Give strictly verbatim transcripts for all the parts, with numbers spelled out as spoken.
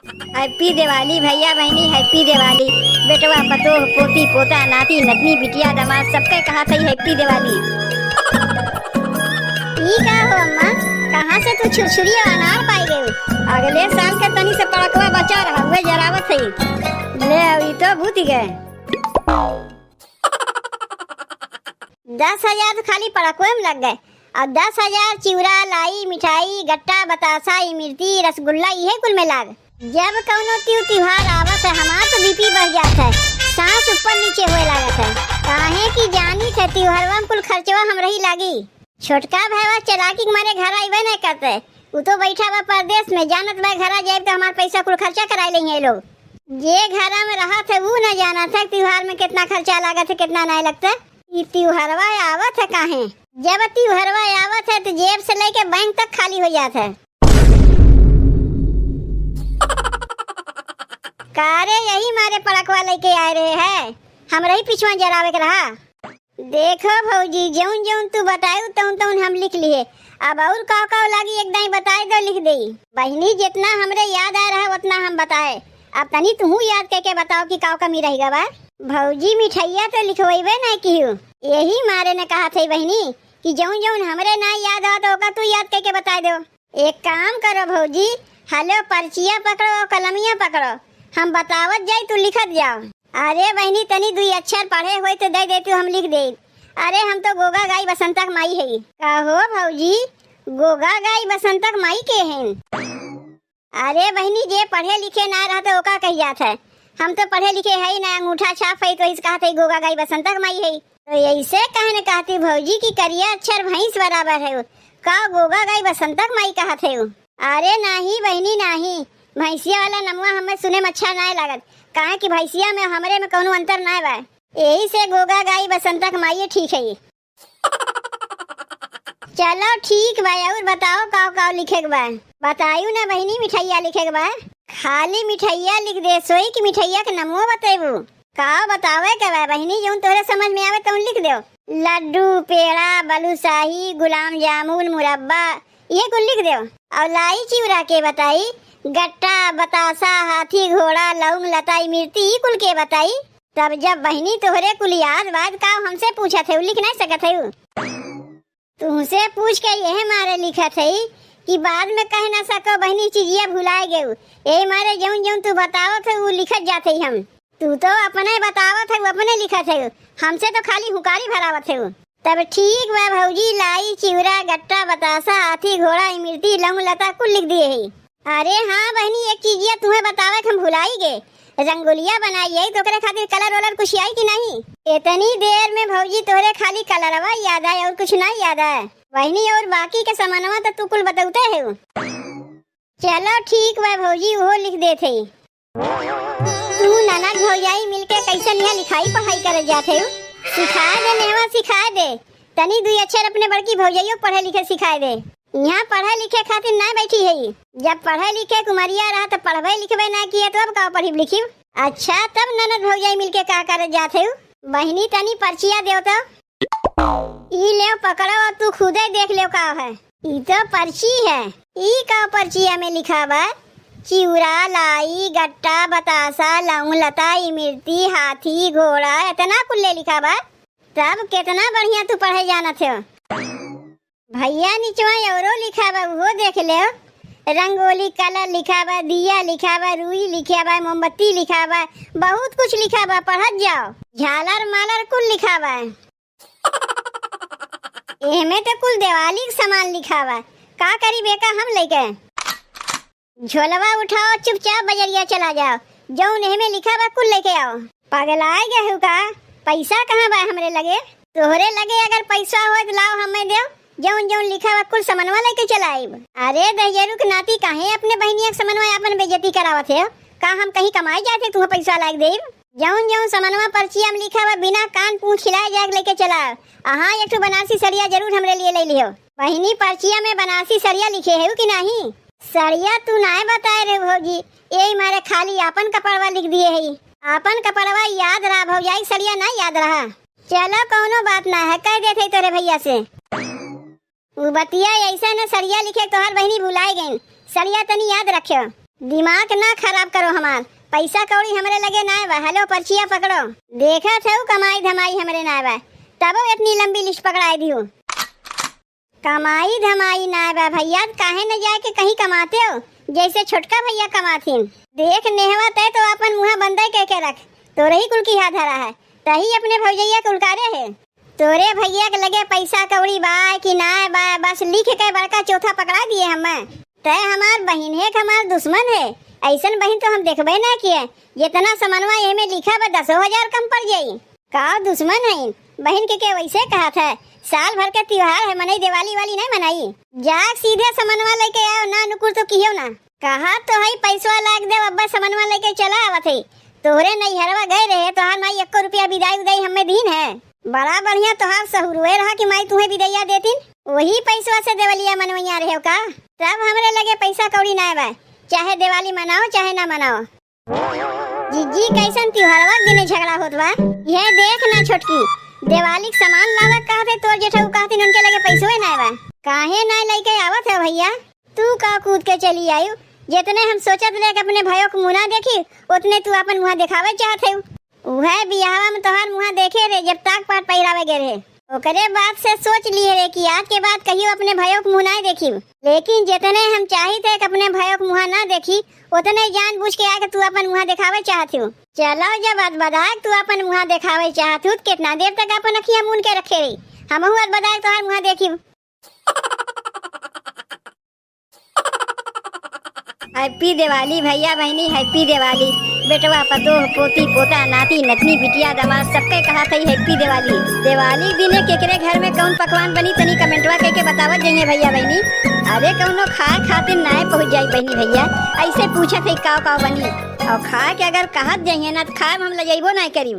Happy Diwali भइया बहिनी, Happy Diwali। बेटवा, पतोह, पोती, पोता, नाती, नतनी, बिटिया, दामाद, सबके कहत हई Happy Diwali। ई का हो अम्मा, कहाँ से तू छुरछुरी और अनार पाई गई? अगले साल के तनी से पड़कवा बचा रहा, उहे जरावत हई। ले, ई तो भूत गए। दस हजार तो खाली पड़कवे में लग गए, और दस हजार चिउरा, लाई, मिठाई, गट्टा, बतासा, इमरती, रसगुल्ला, इहे कुल में लाग। जब कौनो त्यू त्योहार आवत है, हमार तो BP बढ़ जात है, सांस ऊपर नीचे होए लागत है। काहे कि जानी थे त्योहारवा में कुल खर्चवा हमरही लागी। छोटका भैया चलाकी के मारे घर आइबे नहीं करते, उ तो बैठा बा परदेश में, जानत बा घरा जाइब तो हमार पैसा कुल खर्चा कराई लेंगे ये लोग। जे घरा में रहत है उ न जानत है त्योहार में कितना खर्चा लागत है, कितना नहीं लगता। ई त्योहरवा आवत है काहे? जब त्योहरवा आवत है तो जेब से लेके बैंक तक खाली हो जात है। का रे, यही मारे पड़कवा लेके आए रहे है, हमरही पिछुआ जरावे के रहा। देखो भौजी, जौन जौन तू बतायू तौन तौन हम लिख लिए। अब और का का लागी एक दाई बताए दो, लिख देई। बहिनी, जितना हमरे याद आ रहा उतना हम बताए। अब तनी तुहू याद करके बताओ कि का कमी रह गवा। भौजी, मिठाइया तो लिखवैबे नहीं किहू, यही मारे ने कहा थे बहिनी कि जौन जौन हमरे ना याद आ तो ओका तू याद करके बताए दो। एक काम करो भौजी, हलो पर्चिया पकड़ो और कलमिया पकड़ो, हम बतावत जाई, तू लिखत जाओ। अरे बहिनी, तनी दुई अक्षर पढ़े होई तो दे देती, हम लिख देई। अरे हम तो गोगा गाई बसंता के माई हई। का हो भौजी, गोगा गाई बसंता के माई के हैं? अरे बहिनी, जे पढ़े लिखे ना रहत ओका कही जात है। हम तो पढ़े लिखे हई ना, अंगूठा छाप हई, तो इस कहत हई गोगा गाई बसंता के माई हई। तो ऐसे कहने कहती भौजी कि करिया अक्षर भैंस बराबर है, का गोगा गाई बसंता के माई कहत है? अरे नाही बहिनी नाही, भैंसिया वाला नमवा हमें सुने में अच्छा नाय लागत, काहे कि भैंसिया में हमरे में कौनो अंतर नाय बा। यही से गोगा गाई बसंता के माई ठीक है। चलो ठीक बा, और बताओ काव काव लिखे के बा? बतायू ना बहिनी, मिठाइया लिखे के बा? खाली मिठाइया लिख दे, सोई की मिठाइया के नमो बतेबू? काव बतावे के बा बहिनी, जौन तोहरे समझ में आवे तौन लिख देव। लड्डू, पेड़ा, बलूशाही, गुलाब जामुन, मुरब्बा, ये कुल लिख देव। और लाई चिउरा के बताई, गट्टा, बतासा, हाथी, घोड़ा, लौंग, लता, इमरती, ई कुल के बताई। तब जब बहिनी तोहरे कुल याद बा, त काव हमसे पूछत है, लिख नहीं सकत है? तुहसे पूछ के यह मारे लिखत है कि बाद में कह ना सको बहिनी चीजिया भुलाए गयू। यही मारे जौन जौन तू बतावत है उ लिखत जात है हम। तू तो अपने बतावत है, अपने लिखत है, हमसे तो खाली हुकारी भरावत है। तब ठीक बा भौजी, लाई, चिउरा, गट्टा, बतासा, हाथी, घोड़ा, इमरती, लौंग, लता कुल लिख दिए है। अरे हाँ बहिनी, एक चीजिया तुम्हें बतावे के हम भुलाई गे। रंगोलिया बनाई है तो ओकरे खातिर कलर वलर कुछ आई कि नहीं? इतनी देर में भौजी तोहरे खाली कलरवा याद आए और कुछ ना याद आए। बहिनी और बाकी के सामानवा तो तू कुल बतौते है। चलो ठीक बा भौजी, उहो लिख देत है। तू ननद भौजाई मिलके कैसे यहाँ लिखाई पढ़ाई करे जात है? सिखाए दे नेहवा, सिखाए दे। तनी दुई अक्षर अपने बड़की भौजाइयों के पढ़े लिखे सिखाए दे। यहाँ पढ़े लिखे खातिर ना बैठी है। जब पढ़े लिखे के उमरिया रहा तो पढ़बे लिखबे ना किए तो अब का पढ़ी लिखी? अच्छा तब ननद भौजाई मिलके का करे जात है? बहिनी तनी पर्चिया देव तो। ई लेव पकड़ो और तू खुदे देख लेव का है। ई तो पर्ची है। ई का पर्चिया में लिखा बा? चिउरा, लाई, गट्टा, बतासा, लौंग, लता, इमरती, हाथी, घोड़ा, इतना कुल्ले लिखा बा। तब कितना बढ़िया तू पढ़े जानत हो। भैया निचवा औरो लिखा बा, उहो देख लेव। रंगोली कलर लिखा बा, दिया लिखा बा, रुई लिखा बा, मोमबत्ती लिखा बा, बहुत कुछ लिखा बा, पढ़त जाओ। झालर मालर कुल लिखा बा। एहमे तो कुल दिवाली के सामान लिखा बा, का करी बेका हम लेके? झोलवा उठाओ, चुपचाप बजरिया चला जाओ, जौन एहमे लिखा बा कुल लेके आओ। पगलाए गए हो का? पैसा कहाँ बा हमरे लगे? तोहरे लगे अगर पैसा होए तो लाओ, हमें देव, जौन जौन लिखा बा कुल समनवा लेके चला आइब। अरे दहिजरू के नाती, काहे अपने बहिनिया के समनवा अपन बेइज्जती करावत है? का हम कहीं कमाए जाते तुम्हें पैसा लाग देब? जौन जौन समनवा पर्चिया में लिखा बा, बिना कान पूंछ हिलाए जाके लेके चला। अहाँ एक ठो बनारसी सड़िया जरूर हमरे लिए ले लिहो। बहिनी, पर्चिया में बनारसी सड़िया लिखे है कि नहीं? सड़िया तू नाय बताए रे भौजी, यही मारे खाली आपन कपड़वा लिख दिए है। आपन कपड़वा याद रहा भौजाई, सड़िया ना याद रहा। चलो कौनो बात ना है, कह देते तोरे भैया से। उ बतिया ऐसा न सड़िया लिखे तोहार बहिनी भुलाए गईन। सड़िया तनी याद रख्यो। दिमाग ना खराब करो हमार, पैसा कौड़ी हमरे लगे नाय बा। हेलो, पर्चिया पकड़ो, देखत हऊ कमाई धमाई हमरे नाय बा, तबो इतनी लंबी लिस्ट पकड़ाई दियो। कमाई धमाई नाय बा भैया, त काहे न जाए के कहीं कमाते हो, जैसे छोटका भैया कमाथिन। देख नेहवा, तय तो आपन मुँहा बंदे कह के रख, तोरे ही कुल की हाथ धरा है, तही अपने भौजैया के उलकारे है। तोरे भैया के लगे पैसा कौड़ी बा कि नाय बा, बस लिख के बड़का चौथा पकड़ा दिए हमें। तय हमार बहिन है कि हमार दुश्मन है? ऐसन बहिन तो हम देखबे ना किए। जितना समनवा एमे लिखा बा, दसो हजार कम पड़ जाई। का दुश्मन है? बहिन के, के वैसे कहा था, साल भर के त्योहार है, मनई दिवाली वाली नहीं मनाई। जाके सीधे समनवा लेके आओ, ना नुकुर तो किहो ना। कहा तो है पैसवा लाग दे, अब्बा समनवा लेके चला आवत है। तोहरे नैहरवा गए रहे, तोहार माई एको रुपया विदाई उदाई हमें दीन है। बड़ा बढ़िया तोहार सहुरुए रहा कि माई तुम्हें विदैया देतीन, वही पैसवा से देवलिया मनवैया रहे का? तब हमरे लगे पैसा कौड़ी नाय बा, चाहे दिवाली मनाओ चाहे ना मनाओ। जिज्जी, कैसन त्योहारवा के दिने झगड़ा होत बा? यह देख ना छोटकी, दिवाली के सामान लावे कहते तोर जेठऊ कहतीन उनके लगे पैसवे नाय बा। काहे नाय लेके आवत है भैया? तू का कूद के चली आयु? जितने हम सोचत रहे कि अपने भाइयों के मुँह ना देखी, उतने तू अपन मुँह दिखावे चाहत है। उहे बियाहवा में तोहार मुँह देखे रहे, जब ताक पाट पहिरावे गए रहे। ओकरे बाद से सोच लिए रहे कि आज के बाद कहियो अपने भाइयों के मुँह ना देखी। लेकिन जितने हम चाहित है कि अपने भाइयों के मुँह ना देखी, उतने जानबूझ के आके तू अपन मुँह दिखावे चाहत हो। चलो, जब अदबदायक तू अपन मुँह दिखावे चाहत हो, तो कितना देर तक अपन अखियाँ मून के रखे रही? हमहू अदबदायक तोहार मुँह देखी। हैप्पी दिवाली भैया बहिनी, हैप्पी दिवाली। बेटवा, पतोह, पोती, पोता, नाती, नतनी, बिटिया, दामाद, सबके कहत हई हैप्पी दिवाली। दिवाली के दिने केकरे घर में कौन पकवान बनी, तनी कमेंटवा कइके बतावत जइहे भैया बहिनी। अरे, कौनो खाए खातिर नाय पहुँच जाई बहिनी भैया, ऐसे पूछत हई काव काव बनी। और खाए के अगर कहत जइहे ना, तो खाए में हम लजइबो नाय करी।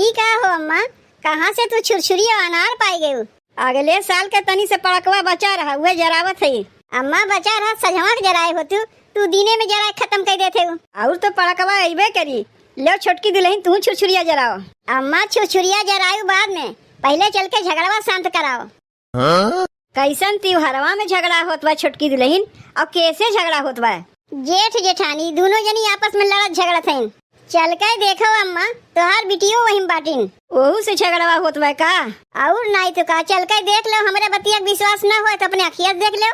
ई का हो अम्मा, कहाँ से तू छुरछुरी और अनार पाई गयू? अगले साल के तनी से पड़कवा बचा रहा, उहे जरावत हई। अम्मा, बचा रहा, सझवा के जराए हो तू, तू दिने में जराए खत्म कर देते हो। और तो पड़कवा अइबे करी, लो छोटकी दुल्हन, तू छुरछुरिया जराओ। अम्मा, छुरछुरिया जरायू बाद में, पहले चल के झगड़वा शांत कराओ। हाँ? कैसन त्योहरवा में झगड़ा होत बा छोटकी दुल्हन, और कैसे झगड़ा होत बा? जेठ जेठानी दोनों जनी आपस में लड़त झगड़त हैं। चल के देखो अम्मा, तोहार बिटियो वहीं बाटिन। ओहू से झगड़वा होत बा का? और नाई तो का, चल के देख लो, हमरे बतिया के विश्वास ना होए तो अपने अखिया से देख लो।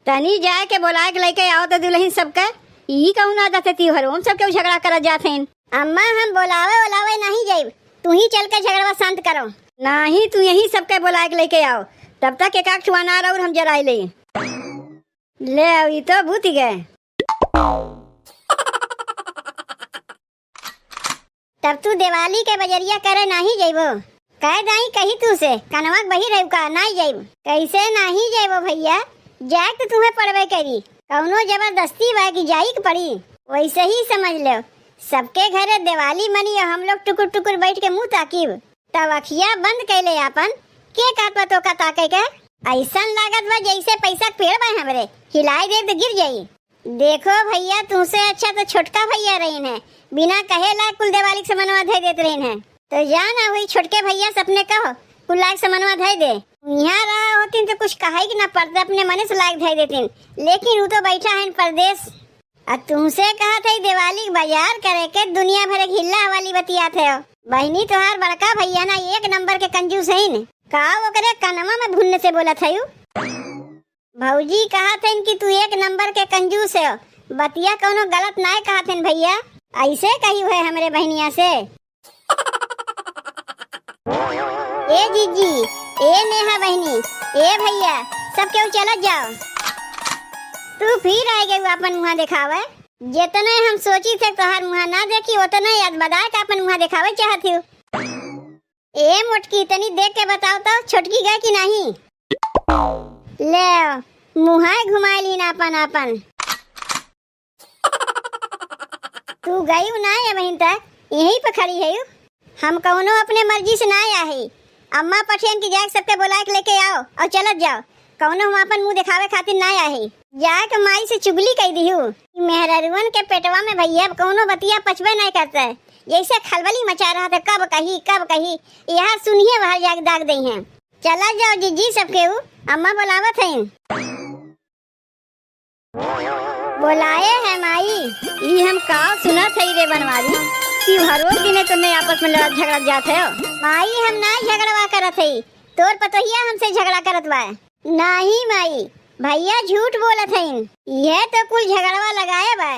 तनी जाए के बोलाए के लेके आओ तो दुल्हन सबके। ई कौन आदत है त्योहरों में सबके झगड़ा करत जात हैं? अम्मा, हम बोलावे ओलावे नहीं जाइब, तू ही चल के झगड़वा शांत करो। नहीं, तू यहीं सबके बोलाए के लेके आओ, तब तक एक आध ठो अनार और हम जराए ले। ले आओ, ई तो भूत गए। तब तू दिवाली के बजरिया करे नाही जइबो? कह दाई कही तू से, कनवा के बहिर है का, नाही जइब? कैसे नाही जइबो भैया, जाए तो तुम्हें पड़बे करी। कौनो जबरदस्ती बा कि जाई के पड़ी? वैसे ही समझ लो, सबके घरे दिवाली मनी और हम लोग टुकुर टुकुर बैठ के मुँह ताकीब। तब अखिया बंद कैले आपन, के कहत बा तोका ताके के? ऐसन लागत बा जैसे पैसा के पेड़ बा हमरे, हिलाई देब तो गिर जाई। देखो भैया, तुमसे अच्छा तो छोटका भैया रहीन है, बिना कहे लायक कुल दिवाली के समनवा धइ देत रहीन है। तो जा ना, वही छोटके भैया से अपने कहो, कुल लायक समनवा धइ दे। यहाँ रहा होतीन तो कुछ कहे के ना पड़ते, अपने मने से लायक धइ देतीन, लेकिन वो तो बैठा है परदेश। आ तुमसे कहत है दिवाली के बाजार करे के, दुनिया भर के हिल्ला हवाली बतियात है। बहिनी, तोहार बड़का भैया ना एक नंबर के कंजूस है न का, ओकरे कनवा में भुन्न से बोलत है। भौजी कहत हन कि तू एक नंबर के कंजूस है, बतिया कौनो गलत नाय कहत हन भैया, ऐसे कही हुए हमरे बहनिया से। ए जीजी, ए नेहा बहनी, ए भैया, सब केहू चलत जाओ। तू फिर आए गए अपन मुँह दिखावे। जितने हम सोची थे तोहार मुँह ना देखी, उतने याद बदाए के अपन मुँह दिखावे चाहत हूँ। ए मोटकी, तनी देख के बताओ तो, छोटकी गए कि नहीं? ले, मुँहे घुमाए लीन आपन आपन। तू गई ना ये बहिन तक, यहीं पे खड़ी है। हम कौनो अपने मर्जी से ना आए। अम्मा पठेन की जाए सबके बुलाए के लेके आओ और चलत जाओ। कौनो हम आपन मुँह दिखावे खातिर ना आए। जाए के माई से चुगली कई दिहू। मेहररुअन के पेटवा में भैया कौनो बतिया पचबे नहीं करते। जैसे खलबली मचा रहा था, कब कही, कब कही, यहाँ सुनिए बाहर जाके दाग दे हैं। चला जाओ जीजी सब केहू, अम्मा बुलावत हैं। बोलाए है माई। ई हम का सुनत हई रे बनवारी, तिउहारो दिने तुमने आपस में लड़त झगड़त जात है। माई, हम ना झगड़वा करत हई, तोर पतोहिया हमसे झगड़ा करत बा। नाही माई, भैया झूठ बोलत हईन, यह तो कुल झगड़वा लगाए बा।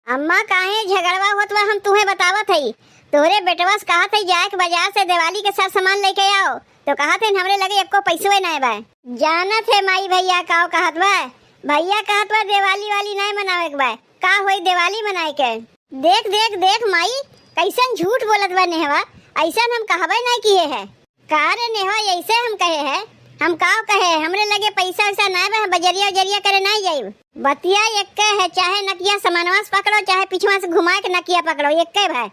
अम्मा, काहे झगड़वा होत बा, हम तुहे बतावत हई। तोहरे बेटवा से कहत हई, जाए के बाजार से दिवाली के सर सामान लेके आओ, तो कहत हईन, हमरे लगे एको पैसवे नाय बा। जानत है माई भैया काव कहत बा? भैया कहत बा, दिवाली वाली नाय मनावे के बा। का होई दिवाली मनाए के? देख, देख, देख माई, कैसन झूठ बोलत बा नेहवा, ऐसन हम कहबे नाय किए है। का रे नेहवा, ऐसे हम कहे है? हम काव कहे, हमरे लगे पैसा वैसा नाय बा, हम बजरिया उजरिया करे नाय जाइब। बतिया एक्के है, चाहे नकिया समनवा से पकड़ो, चाहे पिछवा से घुमा के नकिया पकड़ो, एक्के भाई।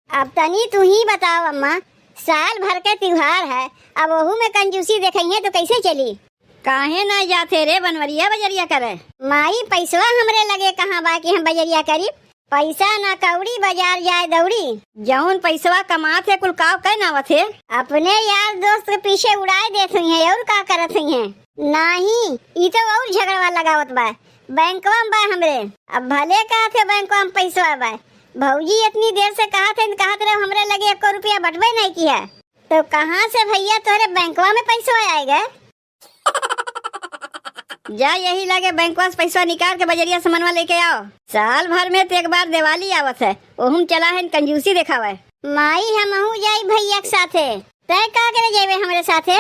अब तनी तू ही बताओ अम्मा, साल भर के तिउहार है, अब ओहू में कंजूसी देखइहे तो कैसे चली? काहे ना जाते रे बनवरिया बजरिया करे? माई, पैसवा हमरे लगे कहाँ बा कि हम बजरिया करी? पैसा ना कौड़ी, बाजार जाए दौड़ी। जौन पैसवा कमात है, कुल काव कै नावत है? अपने यार दोस्त के पीछे उड़ाए देत हुई हैं, और का करत हुई हैं? नाही, ई तो और झगड़वा लगावत बा। बैंकवा में बा हमरे। अब भले कहत है बैंकवा में पैसवा बा। भौजी इतनी देर से कहत है, कहत रहे हमरे लगे एको रुपया बटबे नहीं किया। तो कहाँ से भैया तोहरे बैंकवा में पैसवा आएगा? जा यही लगे बैंकवा से पैसवा निकाल के बजरिया समनवा लेके आओ। साल भर में तो एक बार दिवाली आवत है, ओहुम चला है कंजूसी देखावे। माई, हमहू जाई भैया के साथे। तै का करे जेबे हमरे साथे?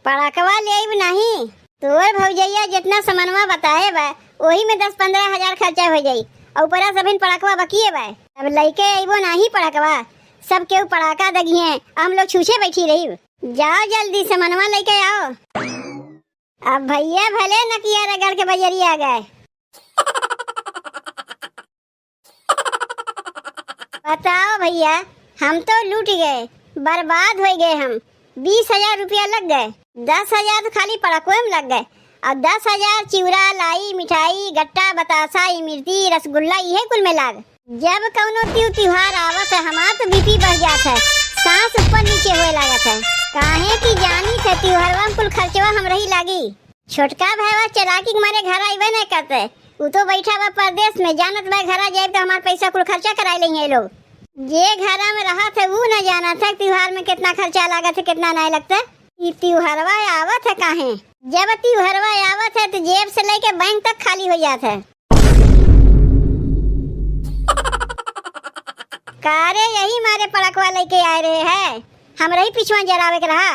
पड़कवा ले आइब नाही। तोर भौजैया जितना समनवा बताए बा, ओही में दस पन्द्रह हजार खर्चा हो जाई। और ऊपरा से अभिन पड़कवा बकिए बा। अब लइके अइबो नाही पड़कवा, सब केहू पड़ाका दगिहे, हम लोग छूछे बैठी रही। जाओ जल्दी समनवा लइके आओ। अब भैया भले नकिया रगड़ के बजरिया गए। बताओ भैया, हम तो लूट गए, बर्बाद हो गए हम। बीस हजार रुपया लग गए, दस हजार तो खाली पड़कवे में लग गए, और दस हजार चिवड़ा, लाई, मिठाई, गट्टा, बतासा, इमरती, रसगुल्ला, इहे कुल में लाग। जब कौनो त्यू-, त्योहार आवत है, हमार तो बीपी बढ़ जात है, सांस ऊपर नीचे होए लागत है। काहे कि जानी थे त्योहारवा में कुल खर्चवा हमरही लागी। छोटका भाईवा चालाकी के मारे घर आइबे नहीं करते, उ तो बैठा बा परदेश में, जानत बा घरा जाए तो हमार पैसा कुल खर्चा कराए लेंगे ये लोग। जे घरा में रहत है उ न जानत है त्योहार में कितना खर्चा लागत है, कितना नहीं लगता। ई त्योहारवा आवत है काहे? जब त्योहारवा आवत है तो जेब से लेके बैंक तक खाली हो जात है। का रे, यही मारे पड़कवा लेके आए रहे है, हमरही पिछुआ जरावे के रहा।